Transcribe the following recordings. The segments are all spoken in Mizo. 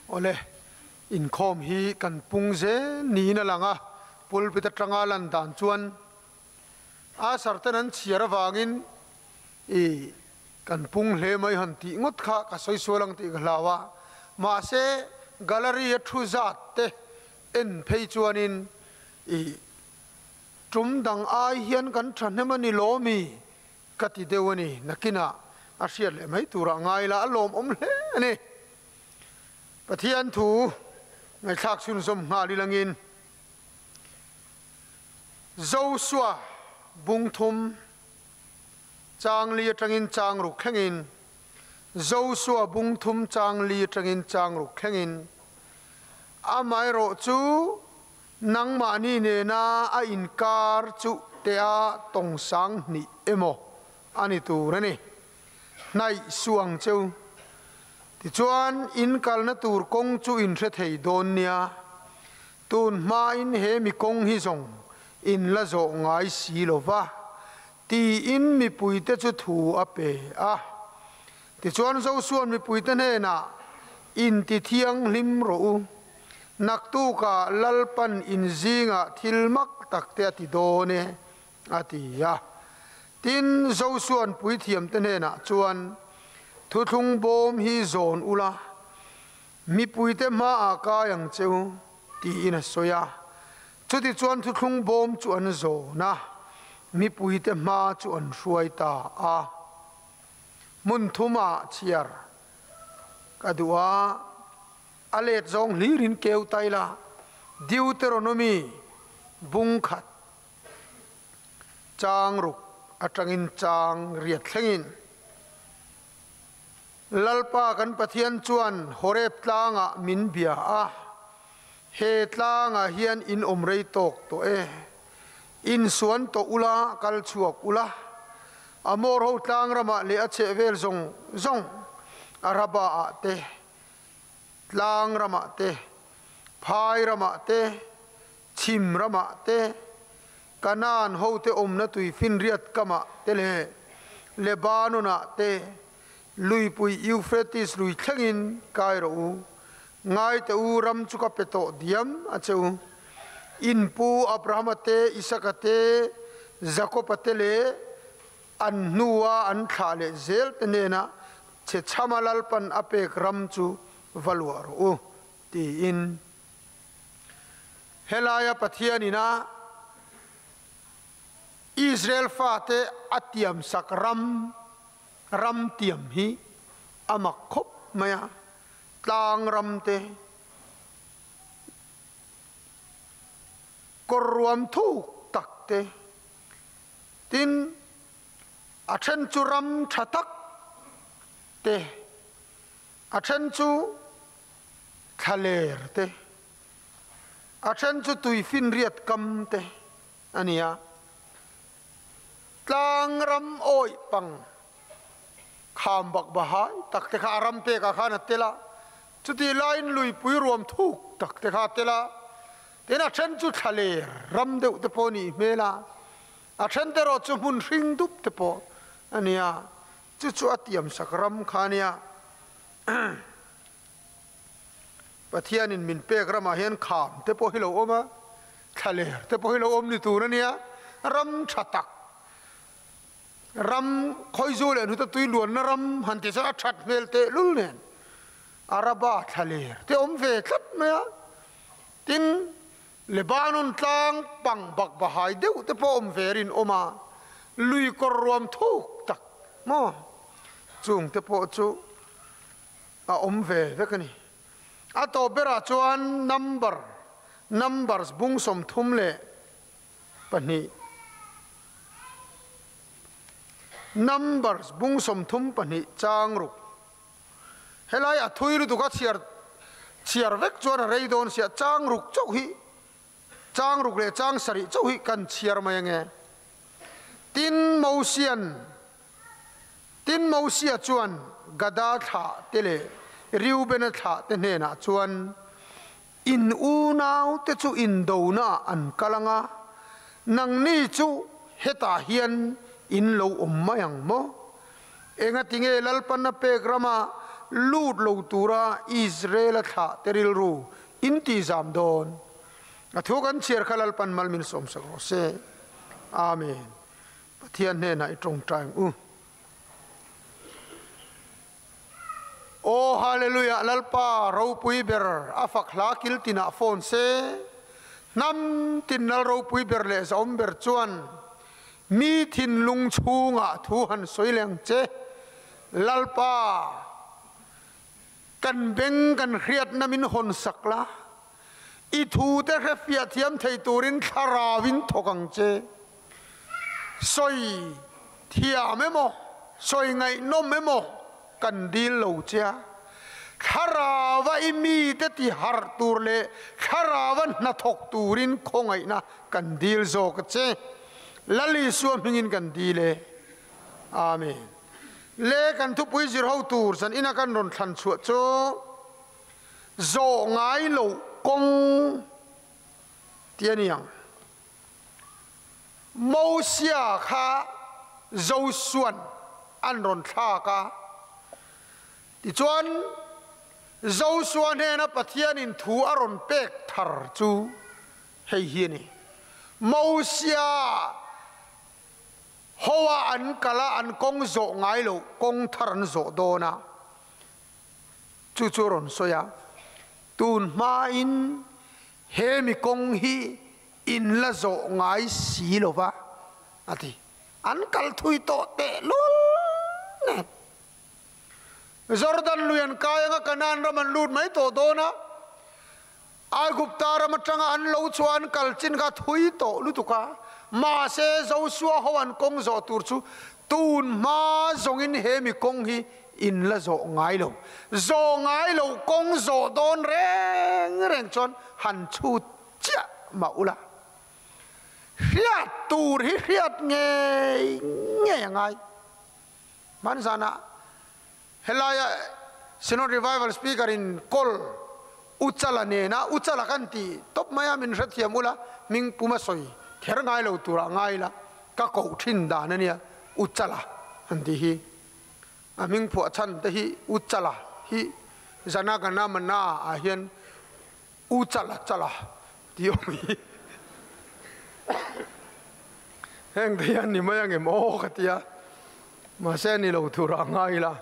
Awle, inkhawm hi kan pung zel niin a lang a, pulpit atanga lan dan chuan Asar ten an chhiar avangin i kan pung hle mai han tih ngawt kha ka sawi sual ang tih ka hlau a, mahse gallery a thu zat te en phei chuanin i tum dang ai hian kan thahnem a ni lawmi ka ti deuh a ni, nakinah a hriat leh mai turah ngai la a lawmawm hle a ni. Pathian thu ngaihthlak chhunzawm nghal ilangin Joshua bung thum chang li atangin chang ruk thlengin Joshua bung thum chang li atangin chang ruk thlengin Amaherawh chu nangmahni nena a inkar chu tea tawng sang hnih emaw a ni tur a ni. Hnaih suh ang cheu. Tichuan, in kalna tur kawng chu in hre thei dawn nia. Tun hmain he mi kawng hi zawng in la zawh ngai si lo va, tiin mipuite chu thu a pe a. Tichuan Josua'n mipuite hnenah, Inti thianghlim rawh u. Naktukah Lalpan in zingah thil mak takte a ti dawn e, a ti a. Tin, Josua'n puithiamte hnenah chuan, Thuthlung bawm hi zawn ula, mipuite hmaah kai ang che u, tiin a sawi a. Chutichuan thuthlung bawm chu an zawn a, mipuite hma chu an hruai ta a. Hmun thumah chhiar ka duh a, a let zawng hlirin keu tai la, Deuteronomy bung khat chang ruk atangin chang riat thlengin Lalpa kan Pathian chuan Horeb tlangah min bia a, he tlangah hian in awm rei tawk tawh e. Insuan tawh ula, kal chhuak ula, Amor ho tlang ramah leh a chhehvel zawng zawng, Araba ah te, tlang ramah te, phai ramah te, chhim ramah te, Kanaan hote awmna tui finriat kamah te leh Lebanon-ah te, luipui Euphrates lui thlengin kai rawh u. Ngaite u, ram chu ka pe tawh diam a che u. In pu Abrahama te, Isaka te, Jakoba te leh an hnua an thlah leh zel te hnenah chhechhama Lalpan a pek ram chu va luah rawh u, tiin. Helaia Pathian ina Israel fate a tiamsak ram, ram tiam hi a mak khawp mai a, tlang ram te, kawr ruam thuk tak te, tin a then chu ram tha tak te, a then chu thlaler te, a then chu tuifinriat kam te a ni a. Tlang ram awih pang kham bak bahai tak te kha a ram pekah khan a tel a, chutih laiin luipui ruam thuk tak te kha a tel a, tin a then chu thlaler ram deuh te pawh a nih hmel a, a then te erawh chu hmun hring dup te pawh a ni a, chu chu a tiamsak ram kha a nia. Pathianin min pek ramah hian kham te pawh hi lo awm a, thlaler te pawh hi lo awm ni tur a nia, ram tha tak, ram khawizu leh hnuta tui luanna ram han ti chuan a that hmel tehlul nen Araba thlaler te awm ve tlat mai a, tin Lebanon tlang pang bak bahai deuh te pawh awm ve rinawm a, lui kawr ruam thuk tak maw chung te pawh chu a awm ve vek a ni. A tawp berah chuan number, numbers, bung 32, numbers, bung 32 chang ruk. Helai a thui lutuk a chhiar chhiar vek chuan a rei dawn sia, chang ruk chauh hi, chang ruk leh chang sarih chauh hi kan chhiar mai ange. Tin, Mosian Tin, Mosia chuan Gada thlah te leh Reubena thlah te hnenah chuan, In unaute chu indonaah an kal ang a, nangni chu hetah hian in lo awm mai ang maw? Engatinge Lalpan a pek rama lut lo tura Israel-a thlah te rilru in ti zam dawn? A thu kan chhiar kha Lalpan mal min sawmsak rawh se. Amen. Pathian hnenah i tawngtai ang u. Aw Hallelujah Lalpa ropui ber a fak hla kil tinah phone se, hnam tin lal ropui ber leh zahawm ber chuan mi thinlung chhungah thu han sawi leng che. Lalpa kan beng kan hriatna min hawn sak la, i thu te hrefiah thiam thei turin thlarauin thawk ang che. Sawi thiam emaw, sawi ngaihnawm emaw kan dil lo che a, thlarauva i mite ti harh tur leh thlarauva hnathawk turin khawngaihna kan dil zawk a che. Lal Isua hmingin kan dil e. Amen. Le kan thupui zir ho tur zan ina kan rawn thlan chhuah chu zawh ngai loh kawng ti a ni ang. Mosia kha Josua'n an rawn thlak a. Tichuan, Josua hnena Pathianin thu a rawn pek thar chu hei hi a ni, Mosia hoa an kal a, an kawng zawh ngai lo, kawng thar an zawh dawn a. Chu chu a rawn sawi a, Tun hmain he mi kawng hi in la zawh ngai si lo va, a ti. An kal thui tawh teh lul nen. Jordan lui an kai anga Kanaan ram an lut mai tawh dawn a, Aigupta ram atanga an lo chhuah an kal chin kha thui tawh lutuk a, mahse Josua ho an kawng zawh tur chu tun hma zawngin he mi kawng hi in la zawh ngai lo. Zawh ngai lo kawng zawh dawn reng reng chuan han chhut chiah mah ula, hriat tur hi hriat ngei ngei a ngai. Hmanzanah helaia Synod Revival Speaker in call Uchala nena Uchala kan ti tawp mai a, min hrethiam ula, hming pum a sawi kher ngai lo turah ngai ila ka koh thin dan a nia, Uchala an tih hi. A hming phuah chhan te hi Uchala hi Jana Gana Mana ah hian U chala chala tih awm hi heng te hian ni mai angem aw ka ti a, mahse ni lo tur ah ngai ila.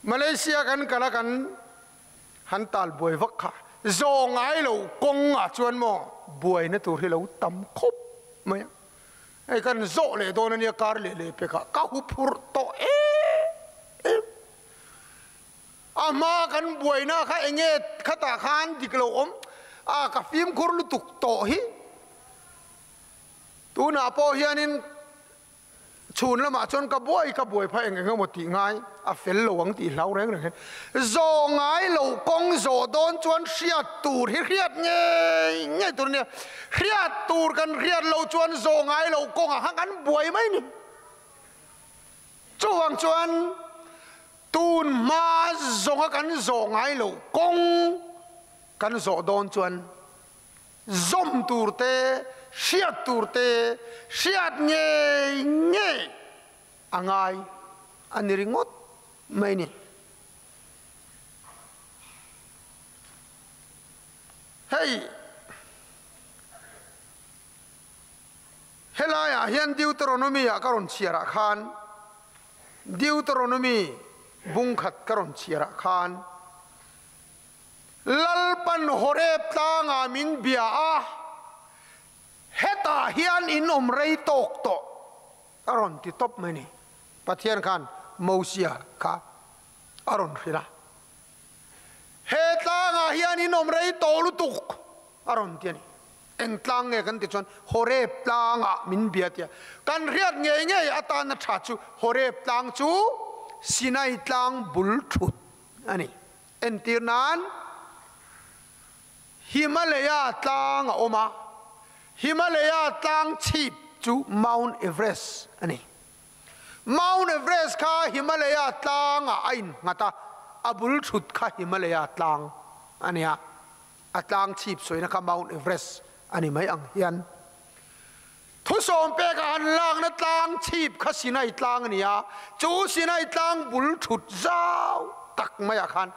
Malaysia kan kal a kan han tal buai vak kha zawh ngai lo kawng ah chuan maw buaina tur hi lo tam khawp mai a, hei kan zawh leh dawn ania kar leh leh pek ah ka huphurh tawh em em. A hma kan buaina kha enge khatah khan dik lo awm a, ka fimkhur lutuk tawh hi. Tunah pawh hianin chhun lamah chuan ka buai ka buai phah eng eng emaw tih ngai a fel lo ang tih hlau reng reng hian zawh ngai lo kawng zawh dawn chuan hriat tur hi hriat ngei ngei tur a nia. Hriat tur kan hriat lo chuan zawh ngai lo kawngah khan kan buai mai ni. Chuvang chuan tun hma zawnga kan zawh ngai lo kawng kan zawh dawn chuan zawm tur te, hriat tur te, hriat ngei ngei a ngai a ni ringawt mai ni. Hei. Helaiah hian Deuteronomy-ah ka rawn chhiarah khan, Deuteronomy bung khat ka rawn chhiarah khan, Lalpan Horeb tlangah min bia a, hetah hian in awm rei tawk tawh a rawn ti tawp mai ni. Pathian khan Mosia kha a rawn hrilh a, He tlangah hian in awm rei tawh lutuk a rawn ti a ni. Eng tlang nge kan ti chuan Horeb tlangah min bia tia. Kan hriat ngei ngei atana tha chu Horeb tlang chu Sinai tlang bul thut a ni. Entir nan Himalaya tlang a awm a, Himalaya tlang chhip chu Mount Everest a ni. Mount Everest kha Himalaya tlangah a innghat a, a bul thut kha Himalaya tlang a nia. A tlang chhip sawina kha Mount Everest a ni mai ang hian. Thusawm peka han lakna tlang chhip kha Sinai tlang a ni a, chu Sinai tlang bul thut zau tak maiah khan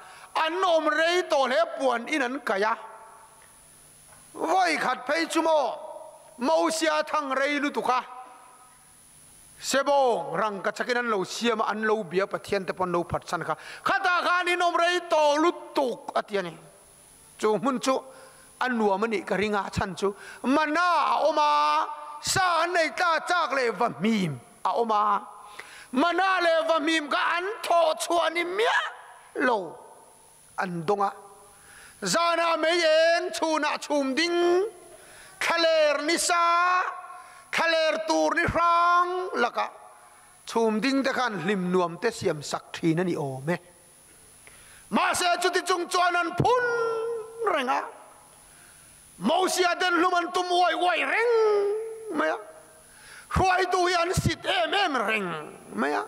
an awm rei tawh hle puan in an kaih a. Vawi khat phei chu maw Mosia thang rei lutuk a, Sebawng rangka chakin an lo siam a, an lo bia Pathian te pawh an lo phatsan kha, khatah khan in awm rei tawh lutuk a ti a ni. Chu hmun chu a nuam a nih ka ring a, chhan chu mana a awm a, sa an nei tla chak leh va hmim a awm a, mana leh va hmim kha an thawh chhuah ni miah lo an dawng a. Zanah mei eng, chhunah chhum ding, thlaler ni sa, thlaler tur ni hrang lakah chhum ding te khan hlim nuam te siam sak thin a ni awm e. Mahse chuti chung chuan an phun reng a, Mosia den hlum an tum uai uai reng mai a, hruaitu hi an sit em em reng mai a.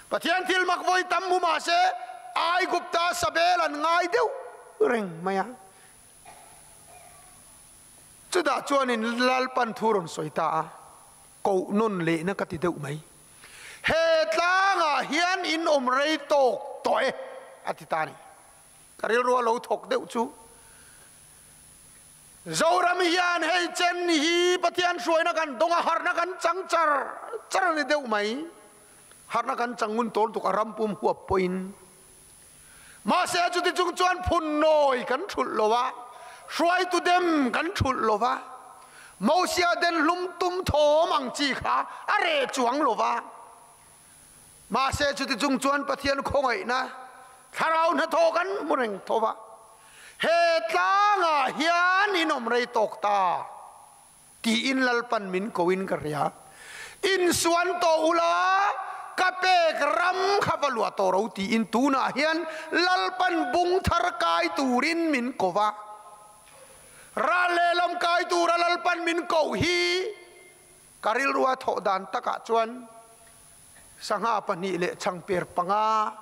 Pathian thil mak vawi tam hmu mahse Aigupta sabel an ngai deuh reng mai a. Chutah chuanin Lalpan thu rawn sawi ta a, koh nawn lehna ka ti deuh mai. He tlangah hian in awm rei tawk tawh e, a ti ta a ni. Ka rilru a lo thawk deuh chu. Zoram hian hei chen hi Pathian hruaina kan dawng a, harhna kan chang char char a ni deuh mai. Harhna kan chang ngun tawl tuk a ram pum huap pawhin. Mahse chuti chung chuan phun nawi kan thulh lo a, hruaitu dem kan thulh lo va, Mosia den hlum tum thawm ang chi kha a reh chuang lo va. Mahse chuti chung chuan Pathian khawngaihna thlarau hnathawh kan hmu reng tho va, he tlangah hian in awm rei tawk ta tiin Lalpan min koin ka hria. Insuan tawh ula, ka pek ram kha va luah tawh ro tiin tunah hian Lalpan bung thar kai turin min ko va. Ral lehlam kai tura Lalpan min koh hi ka rilrua thawh dan takah chuan sangha pahnih leh changper panga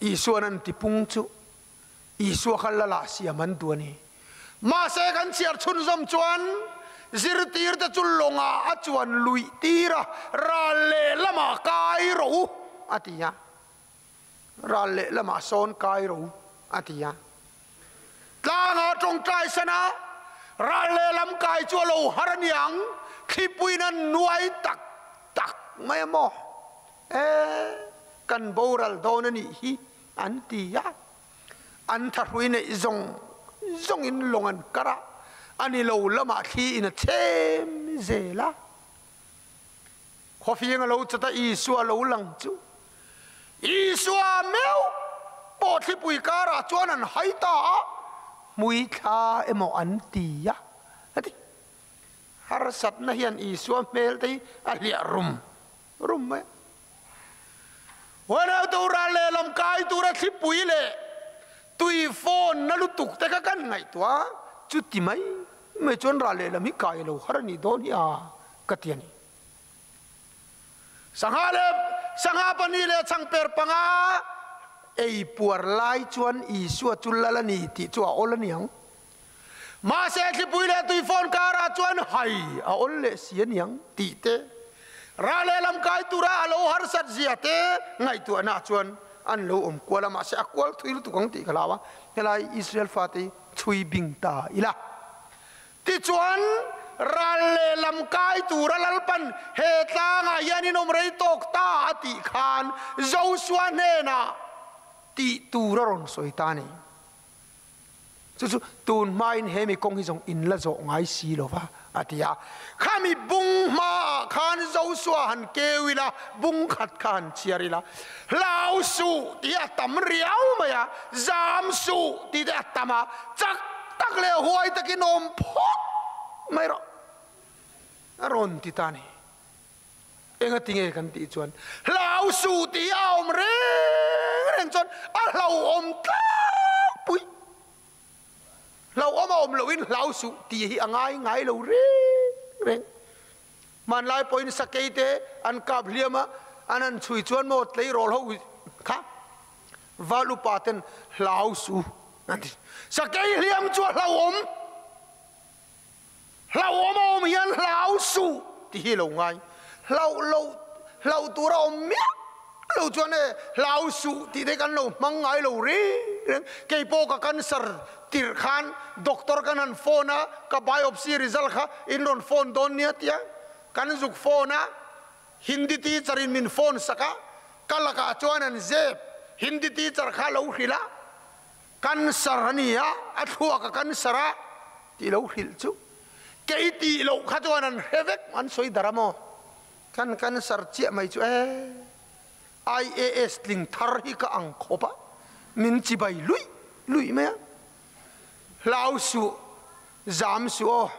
Isuan an tipung chu Isua kha lala siam an duh a ni. Mahse kan chhiar chhunzawm chuan zirtirte chu lawngah a chuan luih tir a, ral lehlamah kai rawh u a ti a. Ral lehlamah sawn kai rawh u a ti a. Tlangah tawngtai sana ral lehlam kai chu a lo har a niang, thlipuiin a nuai tak tak mai a maw? E, kan boral dawn a nih hi an ti a, an thahrui neih zawng zawngin lawng an kar a, a ni lo lamah thli in a chhem zel a. Khawfing a lo chat a, Isua lo lang chu Isua meuh pawh thlipui karah chuan an hai ta a, hmui thla emaw an ti a, a ti. Harsatna hian Isua hmel te hi a hliah rum rum mai a. Huanau tura lehlam kai tura thlipui leh tui fawn na lutuk te kha kan ngaihtuah a, chuti mai mai chuan ral lehlam hi kai lo har a nih dawn hi a ka ti a ni. Sangha leh sangha pahnih leh changper panga ei puar lai chuan Isua chu lal a ni tih chu a awl a ni ang. Mahse thlipui leh tui phone karah chuan hai a awl leh si a niang tih te, ra lehlam kai tura a lo harsat zia te ngaihtuahna chuan an lo awm kual a, mahse a kual thui lutuk ang tih ka hlau a, helai Israel fate hi chhui bing ta ila. Tichuan ral lehlam kai tura Lalpan he tlangah hian in awm rei tawk ta a tih khan Joshua hnenah tih tur a rawn sawi ta a ni. Chu chu tun hmain he mi kawng hi zawng in la zawh ngai si lo va, a ti a. Khami bung hmaah khan Joshua han keu ila, bung khat kha han chhiar ila, Hlau suh tih a tam riau mai a, zam suh tih te a tam a, chak tak leh huai takin awm phawt mai rawh, a rawn ti ta a ni. Engati nge kan tih chuan hlau suh tih a awm reng reng chuan a hlauhawm tlangpui. Hlauhawm a awm lohin hlau suh tih hi a ngai ngai lo reng reng. Hmanlai pawhin sakei te an kap hliam a, an han chhui chuan maw tleirawl ho kha val upa ten hlau suh an ti. Sakei hliam chu a hlauhawm. Hlauhawm a awm hian hlau. suh ti hi lo ngai. Hlauh lo hlauh tur a awm miah lo chuan e hlau suh tih te kan lo hmang ngai lo reng reng. Kei pawh ka cancer tirh khan doctor kan han phone a, ka biopsy result kha in rawn phone dawn nia tia kan zuk phone a, Hindi teacher in min phone sak a, ka lakah chuan an zep. Hindi teacher kha lo hrilh a, cancer a ni a, a thluak a cancer a tih lo hrilh chu. Kei tih loh kha chuan an hre vek, an sawi dar a maw? Kan cancer chiah mai chu e, IAS tling thar hi ka ang khawp a, min chibai luih luih mai a. Hlau suh, zam suh aw,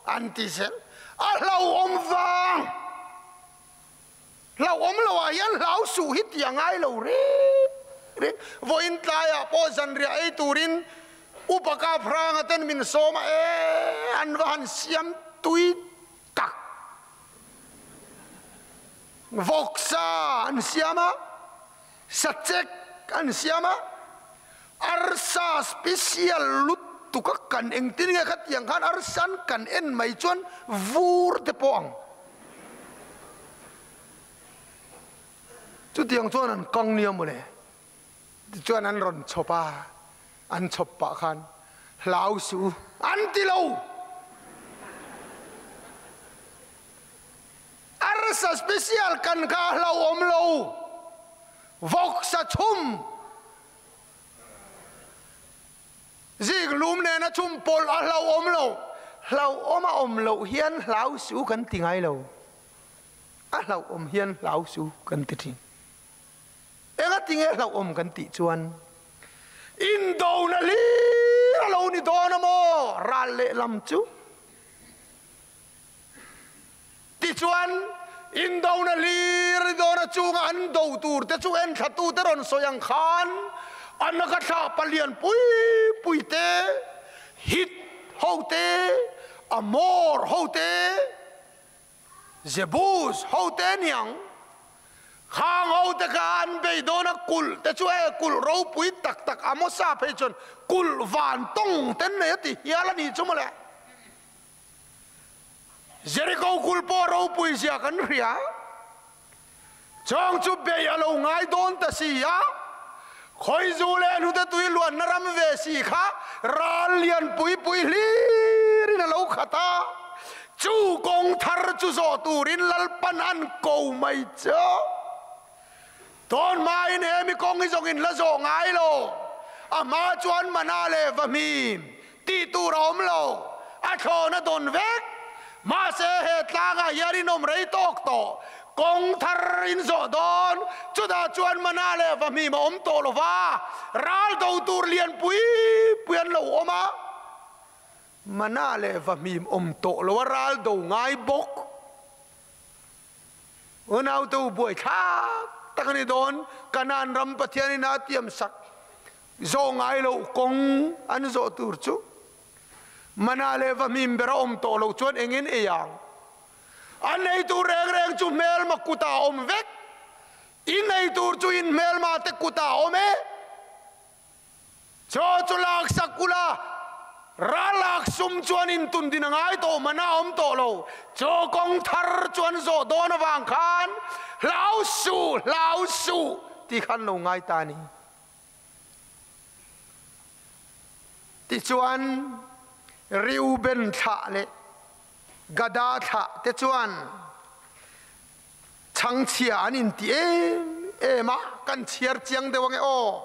an ti zel. A hlauhawm vang! Hlauhawm lo ah hian hlau suh hi ti a ngai lo reng reng. Vawiin tlaiah pawh zanriah ei turin Upa Kapranga ten min sawm a, e an va han siam tui tak! Vawksa an siam a, sachek an siam a, arsa special lutuk a kan engtin nge khatiang khan arsa an kan en mai chuan vur te pawh ang. Chutiang chuan an kang nia mawle. Tichuan an rawn chhawp a, an chhawp pah khan hlau suh u an ti lo. Arsa special kan kha a hlauhawm lo. Vawksa chhum zik lum nena chhum pawlh a hlauhawm lo. Hlauhawm a awm loh hian hlau suh kan ti ngai lo. A hlauhawm hian hlau suh kan ti thin. Engati nge hlauhawm kan tih chuan indona hlir a lo ni dawn a maw ral lehlam chu? Tichuan, indona hlir ni dawn a chunga an do tur te chu enthlatute rawn sawi ang khan an ka thlah palian pui pui te, Hit ho te, Amor ho te, Jebus ho te niang. Khang ho te kha an bei dawn a, kulh te chu e kulh ropui tak tak Amosa phei chuan kulh van tawng ten nei a ti hial a nih chu mawle. Jeriko kulh pawh ropui zia kan hria. Chawng chu bei a lo ngai dawn ta si a, Khawizu leh hnute tui luanna ram ve si kha ral lian pui pui hlirin a lo khat a, chu kawng thar chu zawh turin Lalpan an ko mai che. Tawn hmain he mi kawng hi zawng in la zawh ngai lo, a hma chuan mana leh va hmim tih tur a awm lo, a thlawn a dawn vek. Mahse he tlangah hian in awm rei tawk tawh, kawng thar in zawh dawn, chutah chuan mana leh va hmim a awm tawh lo va, ral do tur lian pui pui an lo awm a, mana leh va hmim awm tawh lo a ral do ngai bawk. Unautu buaithlak tak a ni dawn, Kanaan ram Pathianin a tiamsak zawh ngai loh kawng an zawh tur chu Mana leh va hmim ber a awm tawh loh chuan engin ei ang? An ei tur reng reng chu hmelma kutah a awm vek, in ei tur chu in hmelma te kutah a awm e. Chaw chu lak sak ula, ral lak sum chuan in tun din a ngai tawh man a awm tawh lo. Chaw kawng thar chuan zawh dawn avang khan hlau suh, hlau suh tih khan lo ngai ta a ni. Tichuan Reuben thlah leh Gada thlah te chuan Chhangchhia an inti em em a, kan chhiar chiang deuh ange aw.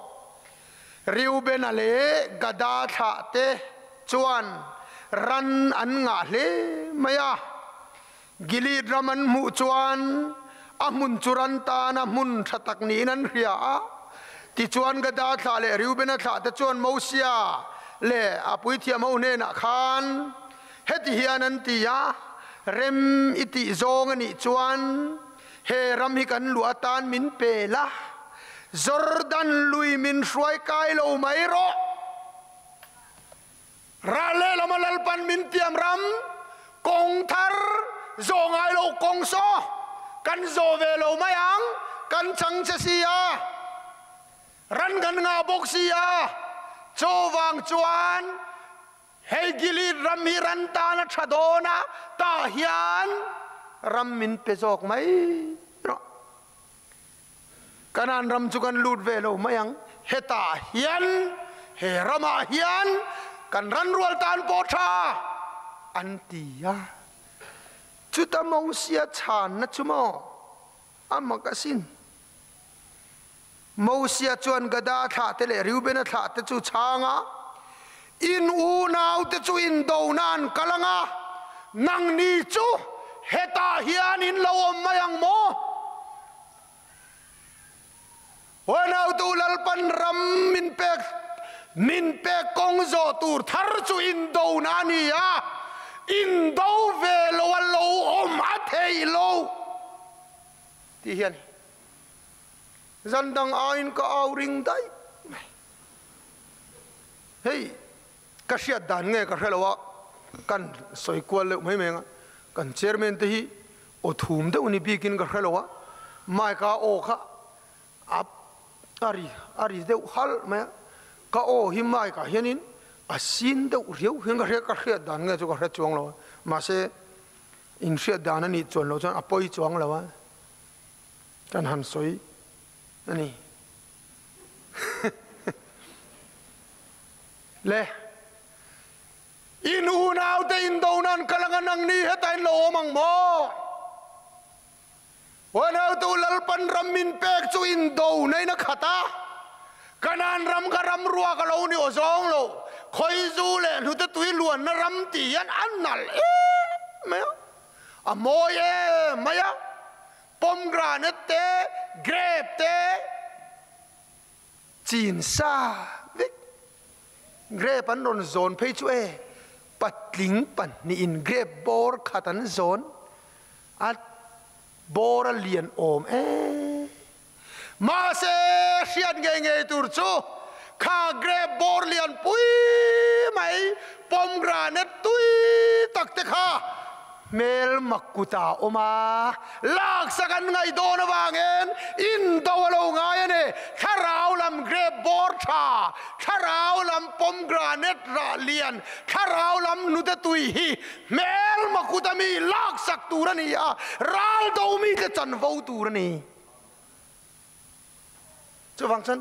Reubena leh Gada thlah te chuan ran an ngah hle mai a. Gilead ram an hmuh chuan a hmun chu ran tana hmun tha tak niin an hria a. Tichuan Gada thlah leh Reubena thlah te chuan Mosia leh a puithiam ho hnenah khan, Heti hian an ti a, Rem i tih zawng a nih chuan he ram hi kan luah atan min pe la, Jordan lui min hruai kai lo mai rawh. Ral lehlama Lalpan min tiam ram kawng thar zawh ngai lo kawng saw kan zawh ve lo mai ang, kan chang che si a, ran kan ngah bawk si a, chuvang chuan. Hei Gilead ram hi ran tan a tha dawn a, tah hian ram min pe zawk mai rawh. Kanaan ram chu kan lut ve lo mai ang. Hetah hian, he ramah hian kan ran rual tan pawh tha an ti a. Chuta Mosia chhanna chu maw a mak asin. Mosia chuan Gada thlahte leh Reubena thlahte chu chhang a, In unaute chu indona an kal ang a, nangni chu hetah hian in lo awm mai ang maw? Huanautu Lalpan ram min pek min pek kawng zawh tur thar chu indona a ni a, indo ve lo a lo awm a theih lo tih hi a ni. Zan dang aiin ka au ring daih mai. Hei ka hriat dan nge ka hre lo a, kan sawi kual deuh mai mai ang a, kan chairman te hi aw thum deuh ni bikin ka hre lo a, mic a aw kha a a ri a ri deuh halh mai a, ka aw hi mic ah hianin a sin deuh riau hian ka hria, ka hriat dan nge chu ka hre chuang lo a, mahse inhriat dan a nih chuan loh chuan a pawi chuang lo a. Kan han sawi a ni. Le, in unaute indo nan kal anga nangni heta in lo awm ang maw? Unaute u Lalpan ram min pek chu indo na in a khat a, Kanaan ram kha ram ruak a lo ni aw zawng lo, khawizu leh hnute tui luanna ram tih hian a nalh em mai a, a mawi em mai a. Pomegranate te, grape te chin sa vek. Grape an rawn zawn phei chu e, patling pahnihin grape bawr khat an zawn a, bawr a lian awm e. Mahse hriat ngei ngei tur chu kha grape bawr lian pui mai, pomegranate tui tak te kha hmel mak kut ah a awm a, laksak an ngaih dawn avangin indo a lo ngai a ni. Thlarau lam grape bawr tha, thlarau lam pomegranate rah lian, thlarau lam hnute tui hi hmel mak kut a mi laksak tur a ni a, ral do mite chanvo tur a ni. Chuvang chuan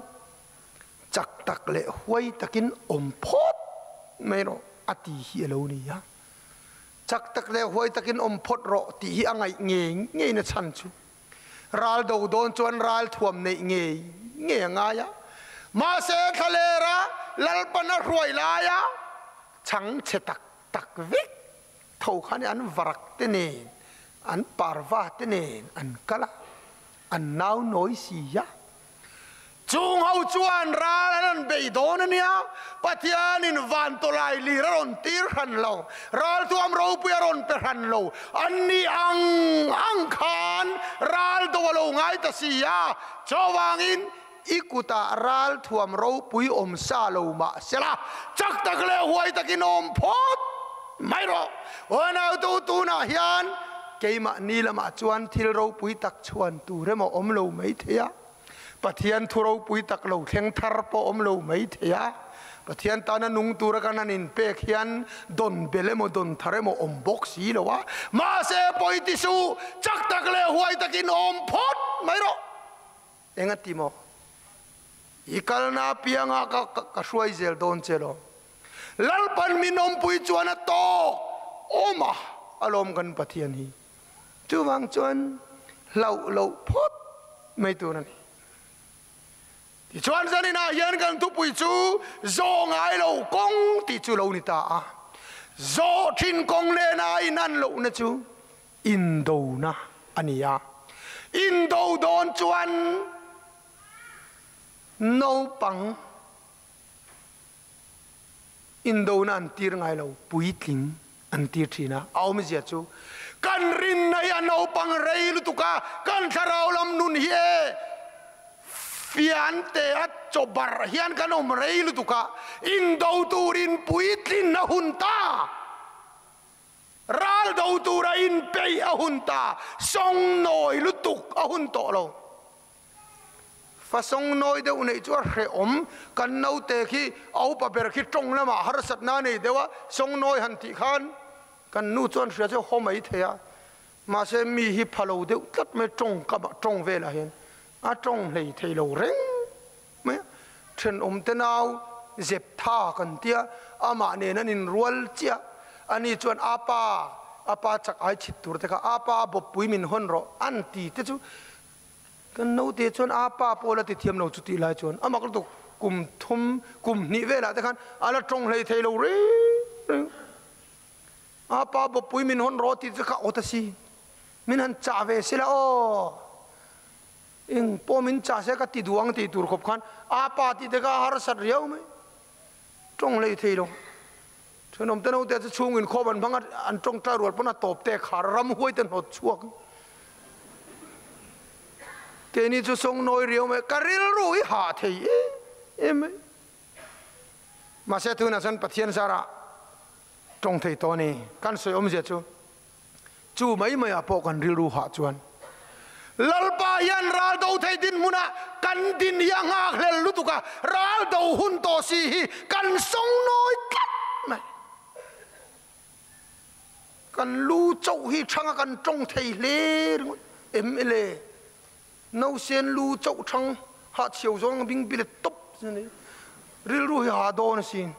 chak tak leh huai takin awm phawt mai rawh a ti hi a lo ni a. Chak tak leh huai takin awm phawt rawh tih hi a ngaih ngei ngei na chhan chu ral do dawn chuan ral thuam neih ngei ngei a ngai a. Mahse thlalera Lalpan a hruai laia chhang chhe tak tak vek tho khan an varak te nen an parva te nen an kal a, an nau nawi si a. Chung ho chuan ral an rawn bei dawn a nia, Pathianin van tawlai lir a rawn tir hran lo, ral thuam ropui a rawn pe hran lo, an ni ang ang khan ral do a lo ngai ta si a, chuvangin i kutah ral thuam ropui awm sa lo mah sela, chak tak leh huai takin awm phawt mai rawh. Aw nautu tunah hian keimahni lamah chuan thil ropui tak chhuan tur emaw awm lo mai thei a, Pathian thu ropui tak lo thleng thar pawh awm lo mai thei a, Pathian tana nung tura kan han inpek hian dawn bel emaw dawn thar emaw awm bawk si lo a, mahse pawi ti suh, chak tak leh huai takin awm phawt mai rawh. Enga ti maw? I kalna apiangah ka ka hruai zel dawn che lo. Lalpan min awmpui chuan a tawk awm a, alawm kan Pathian hi. Chuvang chuan hlauh loh phawt mai tur a ni. Tichuan zaninah hian kan thupui chu zawh ngai lo kawng tih chu lo ni ta a. Zawh thin kawng nena inan lohna chu indona a ni a. Indo dawn chuan naupang indona an tir ngai lo, puitling an tir thin a. A awmzia chu kan rinna hi a naupang rei lutuk a, kan thlarau lam nun hi e fiante a chaw barh hian kan awm rei lutuk a, indo turin puitlin a hun ta. Ral do tura inpeih a hun ta, sawng nawi lutuk a hun tawh lo. Fasawng nawi deuh neih chu a hrehawm, kan naute khi a upa ber khi tawng lamah harsatna a nei deuh a, sawng nawi han tih khan kan nu chuan hria chu a haw mai thei a, mahse mi hi pha lo deuh tlat mai tawng ka tawng velah hian a tawng hlei thei lo reng mai a, thenawm te nau zep tha kan tia amah nen an inrual chiah, ani chuan a pa a pa chak ai chhit tur te kha a pa a bawppui min hawn rawh an ti te chu Kan naute chuan a pa pawh la ti thiam lo chutih lai chuan a mak lutuk kum thum kum hnih velah te khan a la tawng hlei thei lo reng reng. A pa bawppui min hawn rawh tih chu kha awt a si. Min han chah ve sila aw. Eng pawh min chah se ka ti duh ang tih tur khawp khan a pa tih te kha a harsat riau mai. Tawng hlei thei lo. Thenawm te naute chu chhung inkhawm an hmang a, an tawngtai rual pawn a tawp te khar ramhuai te hnawt chhuak. Keini chu sawng nawi riau mai, ka rilru hi hah thei em em mai. Mahse tunah chuan Pathian zarah tawng thei tawh a ni. Kan sawi awmzia chu Chu mai maiah pawh kan rilru hah chuan Lalpa hian ral do thei dinhmunah kan din hi a nghakhlel lutuk a, ral do hun tawh si hi kan sawng nawi tlat mai. Kan lu chauh hi thanga kan tawng thei hle ringawt mla nausen lu chauh thang hahchhiau zawng bing bilet tawp rilru hi ha dawn asin.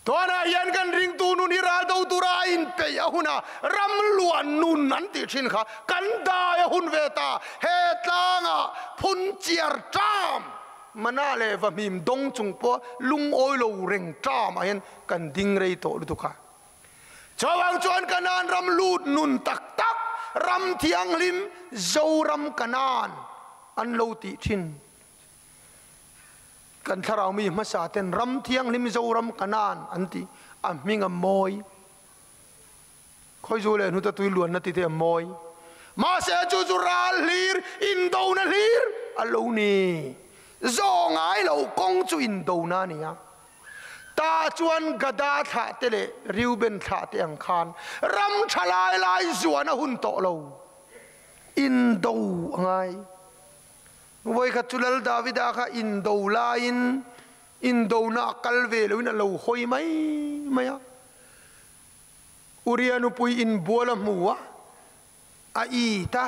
Tunah hian kan ringtu nun hi ral do tura a inpeih a hun a, ram luan nun an tih thin kha kan dai a hun ve ta. He tlangah phun chiar ṭam mana leh vahmim dawng chung pawh lungawi lo reng ṭamah hian kan ding rei tawh lutuk a. Chuvang chuan Kanaan ram lut nun tak tak, ram thianghlim Zoram Kanaan an lo tih thin. Kan thlarau mi hmasa ten ram thianghlim Zoram Kanaan an tih a hming a mawi. Khawizu leh hnuta tui luanna ti te a mawi. Mahse chu chu ral hlir, indona hlir a lo ni. Zaw ngai lo kawng chu indona a ni a. Ta chuan Gada thlah te leh Reuben thlah te ang khan ram tha lai lai zuan a hun tawh lo. Indo a ngai. Vawikhat chu Lal Davida kha indo laiin indona a kal ve loin a lo hawi mai mai a. Uria nupui inbual a hmu a, a it a,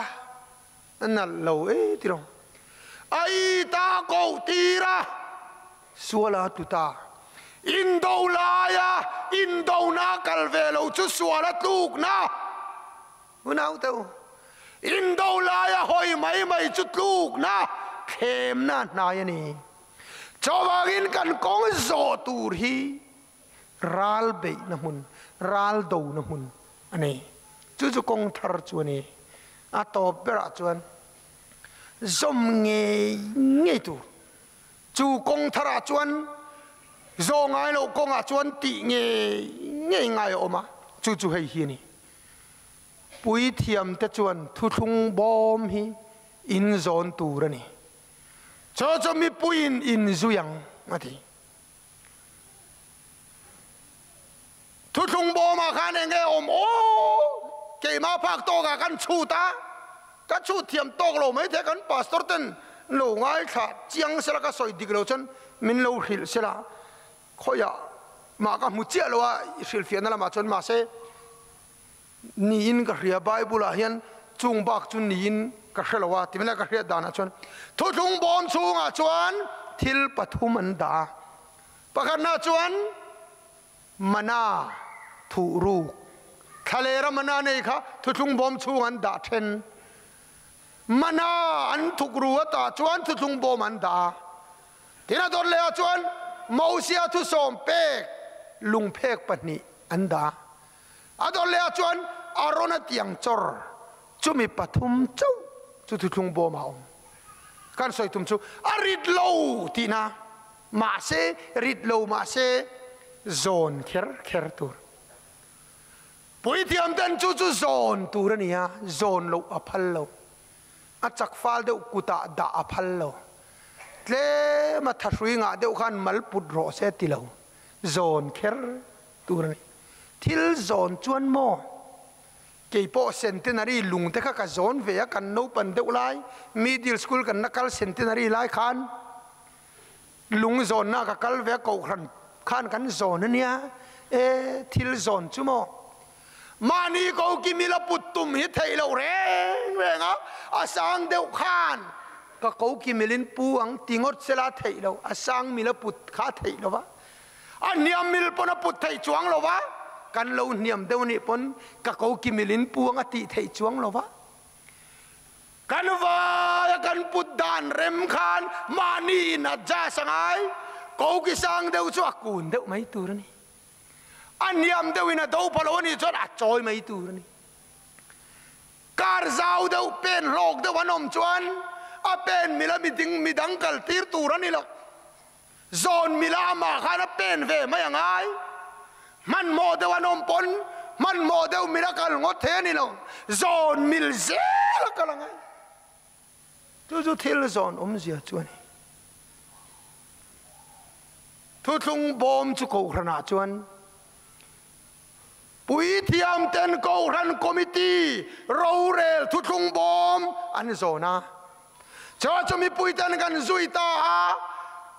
a nalh lo e ti rawng. A it a koh tir a, sual a tlu ta. Indo laia indona a kal ve lo chu sual a tlukna. Unaute u, indo laia hawi mai mai chu tlukna thlemna hnai a ni. Chuvangin kan kawng zawh tur hi ral beihna hmun, ral dona hmun a ni. Chu chu kawng thar chu a ni. A tawp berah chuan zawm ngei ngei tur. Chu kawng tharah chuan zawh ngai loh kawngah chuan tih ngei ngei ngai a awm a, chu chu hei hi a ni. Puithiamte chuan thuthlung bawm hi in zawn tur a ni. Chaw chu mipuiin in zui ang, a ti. Thuthlung bawmah khan eng nge awm? Aw, keimah phak tawkah kan chhut a, ka chhut thiam tawk lo mai thei, kan pastor ten lo ngaithla chiang sela ka sawi dik lo chuan min lo hrilh sela, Khawiah mah ka hmu chiah lo a, i hrilhfiahna lamah chuan mahse niin ka hria, Bible ah hian chung bak chu niin ka hre lo a, ti mai ka hriat danah chuan thuthlung bawm chhungah chuan thil pathum an dah a, pakhatna chuan mana thuh ruk, thlalera mana nei kha thuthlung bawm chhung an dah then, mana an thuk ru a tah chuan thuthlung bawm an dah a. Tin a dawt leh ah chuan Mosia thusawm pek lungphek pahnih an dah. A dawt leh ah chuan Arona tiang chawr chumi pathum chauh chu thuthlung bawm ah a awm. Kan sawi tum chu a rit lo tihna, mahse rit lo mahse zawn kher kher tur. Puithiam ten chu chu zawn tur a ni a, zawn loh a phal lo. A chak fal deuh kutah dah a phal lo. Tlem a thahrui ngah deuh khan mal put rawh se ti lo. Zawn kher tur a ni. Thil zawn chuan maw? Kei pawh Centenary lung te kha ka zawn ve a, kan naupan deuh lai, middle school kan la kal Centenary lai khan lung zawnna ka kal ve a, kohhran khan kan zawn a nia, e thil zawn chu maw? Mahni ko ki mila put tum hi theih loh reng reng a, a sang deuh khan ka ko ki milin pu ang ti ngawt sela theih loh, a sang mila put kha theih lo va. A hniam mil pawn a put theih chuang lo va, kan lo hniam deuh nih pawn ka ko ki mil in puang a tih theih chuang lo va. Kan vai a kan put dan rem khan mahni in adjust a ngai, ko ki sang deuh chu a kun deuh mai tur a ni. A hniam deuh in a do pha lo a nih chuan a chawi mai tur a ni. Kar zau deuh pen hlawk deuh an awm chuan a pen mil a miding midang kal tir tur a ni lo. Zawn mila amah khan a pen ve mai a ngai. Hmanhmawh deuh an awm pawn hmanhmawh deuh mila kal ngawt thei a ni lo. Zawn mil zel a kal a ngai. Chu chu thil zawn awmzia chu a ni. Thuthlung bawm chu kohhranah chuan Puithiam ten Kohhran Committee rorel thuthlung bawm an zawn a. Chaw chu mipui ten kan zui ta a,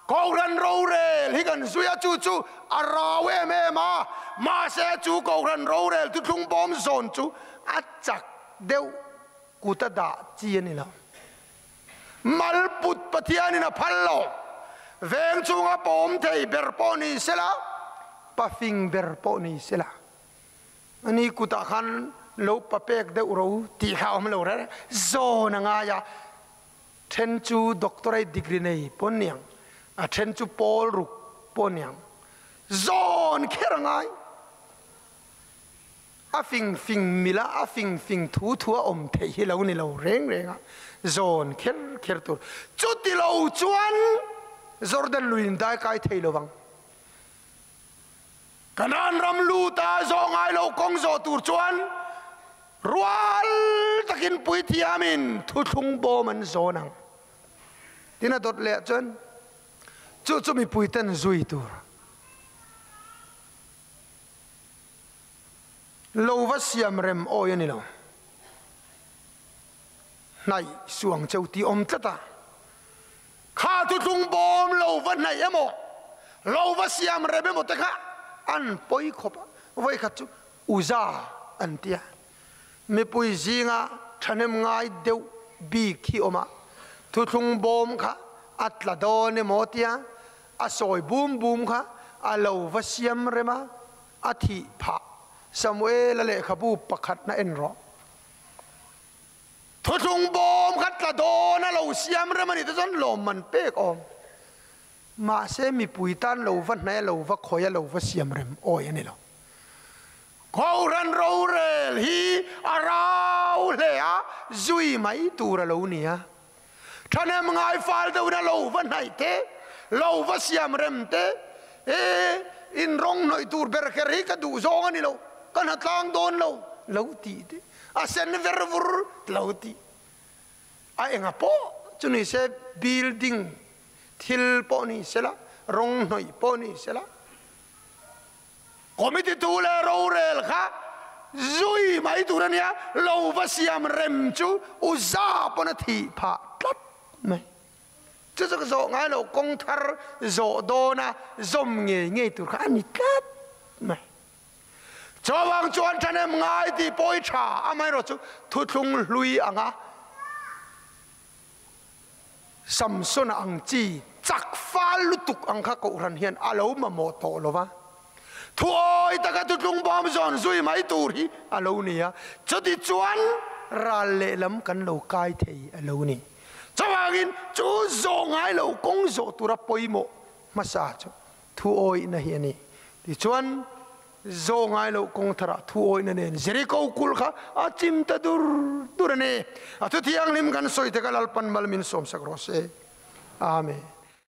Kohhran rorel hi kan zui a, chu chu a rau em em a, mahse chu Kohhran rorel thuthlung bawm zawn chu a chak deuh kut a dah chi a ni lo. Malput Pathianin a phal lo. Veng chunga pawm thei ber pawh ni sela, pafing ber pawh ni sela, ani kutah khan lo papek deuh ro tih kha a awm lo reng. Zawn a ngai a, then chu doctorate degree nei pawh niang, a then chu pawl ruk pawh niang, zawn kher a ngai. A fing fing mila a fing fing thu thu a awm theih hi lo ni lo reng reng a, zawn kher kher tur. Chuti lo chuan Jordan luiin dai kai thei lo vang. Kanaan ram luta zawh ngai lo kawng zawh tur chuan rual takin puithiamin thuthlung bawm an zawn ang. Tin a dawt leh chuan chu chu mipuiten zui tur. Lo va siam rem awi a ni lo. Hnaih suang cheu tih awm tlat a. Kha thuthlung bawm lo va hnaih emaw, lo va siam rem emaw te kha an pawi khawp a. Vawikhat chu Uza an ti a. Mipui zinga thahnem ngai deuh bik hi awm a. Thuthlung bawm kha a tla dawn emaw tia a sawi bum bum kha a lo va siam rem a. A thih phah. Samuela lehkhabu pakhatna en rawh. Thuthlung bawm kha tla dawn a lo siam rem a nih te chuan lawmman pek awm. Mahse mipui tan lo va hnaih a lo va khawi a lo va siam rem awi a ni lo. Kohhran rorel hi a rau hle a, zui mai tur a lo ni a. Thahnem ngai fal deuhin a lo va hnaih te, lo va siam rem te, e in rawng hnawih tur ber kher hi ka duh zawng a ni lo, ka hna tlang dawn lo, lo tih te, a sen ver vur lo tih. A enga pawh chu ni se, building thil pawh ni sela, rawng hnawih pawh ni sela, Committee tu leh rorel kha zui mai tur a nia, lo va siam rem chu u za pawn a thih phah tlat mai. Chu chu ka zawh ngai lo, kawng thar zawh dawna zawm ngei ngei tur kha a ni tlat mai. Chuvang chuan thahnem ngai tih pawh i tha, amaherawh chu thuthlung hlui anga Samsona ang chi chak fal lutuk ang kha Kohhran hian a lo mamawh tawh lo va, thuawi taka thutlung bawm zawn zui mai tur hi a lo ni a, chuti chuan ral lehlam kan lo kai thei a lo ni. Chuvangin chu zawh ngai lo kawng zawh tura pawimawh hmasa chu thuawihna hi a ni. Tichuan, Zaw ngai loh kawng tharah thu awihna nen Jeriko kulh kha a chim ta dur dur a ni. A thu thianghlim kan sawi te kha Lalpan mal min sawmsak rawh se. Amen.